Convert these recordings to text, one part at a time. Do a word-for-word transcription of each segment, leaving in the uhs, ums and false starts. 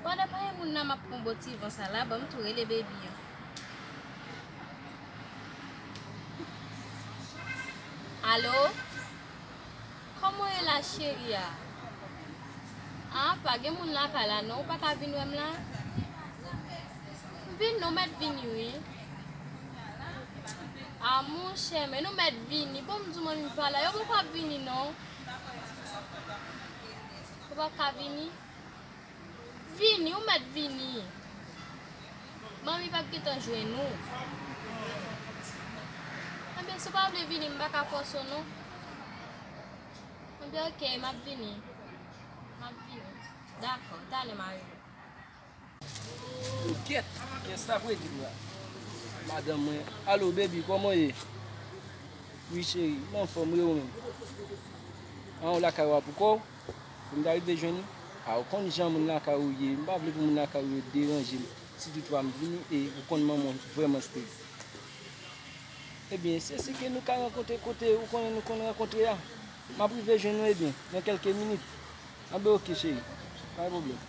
Pandan pa gen moun nan, m ap pran bon ti van sa la, ban m tou rele baby an. Alo? Kòman w ye la, cheri a? A, pa gen moun lakay la non, ou pa ka vin wè m la? Vin non, ou mèt vini wi. A, monchè, men nou mèt vini. Bon, m di w manmi pa la, yo poko ap vini non. Ou pa ka vini? Vini, ou mèt vini. Manmi p ap gentan jwenn ou. Enben, si w pa vle vini, m pa ka fòse w non. Enben, oke, m ap vini. M ap vini. Dakò, talè m a rive. Ou kèt, kèt sa fredi la. Madanm mwen, alo baby, kòman w ye? Wi cheri, m anfòm wi, ou menm? An, ou lakay ou a poukò w? Pou m ta rive jwenn ou? A, ou konn jan moun lakay ou ye, m pa vle pou moun lakay ou yo deranje m. Si toutfwa m vini, e ou konn manman w vrèman strik. Ebyen, se si ke nou ka rankontre kote ou konnen nou konn rankontre a. M ap rive jwenn ou, ebyen, nan kèlke minit. Anben, oke, cheri. Pa gen pwoblèm.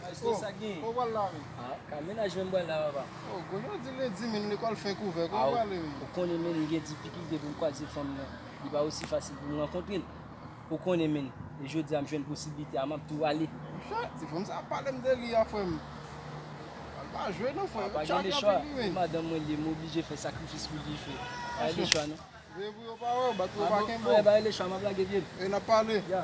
Maestro, sa k genyen? Ou pral la menm? A, ka menaj menm pral la, papa. O, kounye a w di lendi menm lekòl fenk ouvè, kote w prale menm? Ou konnen menm m gen difikilte pou m kwaze fanm nan. Li pa osi fasil pou m rankontre l. Ou konnen menm, e jodi a m jwenn posiblite a, m ap tou ale. Monchè, ti fanm sa ap pale m de li a, frè m. Al pa jwe non, frè. A, pa gen lechwa. Madanm mwen li ye, m oblije fè sakrifis pou li fè. Pa gen lechwa non. Veye pou yo pa wè w, bat pou yo pa kenbe w. Ba yo lechwa, m ap lage pye m. E n ap pale. Ya.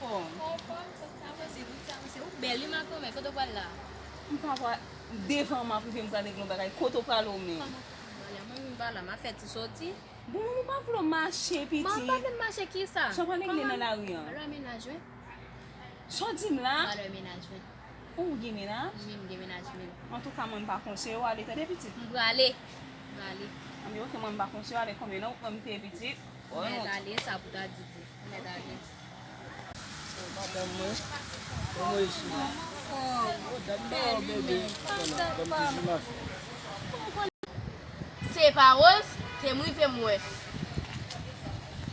Anfòm. Anfòm, sa, sa, se, se, ou bèl wi makomè, kote w pral la? M pa pral, devan m ap rive, m pral regle yon bagay. Kote w prale w menm? Kòman kote m prale a? Mwen menm m pa la, m ap fè ti sòti. Bon, ou pa vle w mache, pitit? Mwen pa vle m mache kisa? Sa w pral regle nan lari an? Alò, menaj mwen. Sa w di m la? Valè menaj mwen. Ou gen menaj? Wi, m gen menaj mwen. Antouka, mwen m pa konseye w ale, tande pitit. M prale. M prale. Anben, oke, mwen m pa konseye w ale, konbyen nan ou pran m te pitit? Ou mèt ale, sa pou ta di tou. Ou mèt ale. Madanm mwen, kòman w ye cheri? Oh, dat m pa wè w bebe. Kòman, bòn ti jou ma fi. Se pa Rose, te m rive m wè.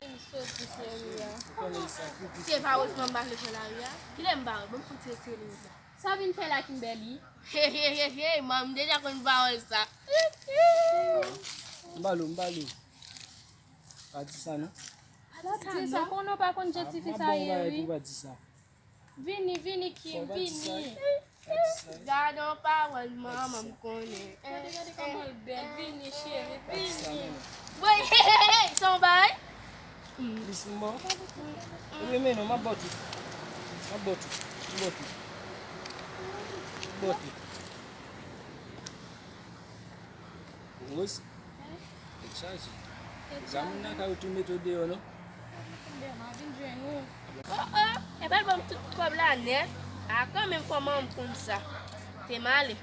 M soti fè ri a. Se pa Rose, mwen m pa vle fè lari a. Kilè m pa wè? Ban m fon ti retire linèt la. Sa w vin fè la, Kimberly? He, he, he, he, man, m deja konn pawòl sa. M bale w, m bale w. Pa di sa non. Pa di sa non. Konnen w pa konn jan tifi sa ye wi. Vini, vini, Kim, vini. Gade yon pawòl manman m konnen. Gade, gade kòman l bèl. Vini, cheri, vini. Woy, hey, hey, hey, sa yon bagay? Plis m ba w. Ou renmen non, m ap ba w tout. M ap ba w tout. M ba w tout. M ba w tout. Rose, tèt chaje. Deja moun nan kay ou tou mete w deyò non. Oh, oh, epa l ban m tout kòb la nèt. A, kanmenm kòman m konn sa. Te m ale.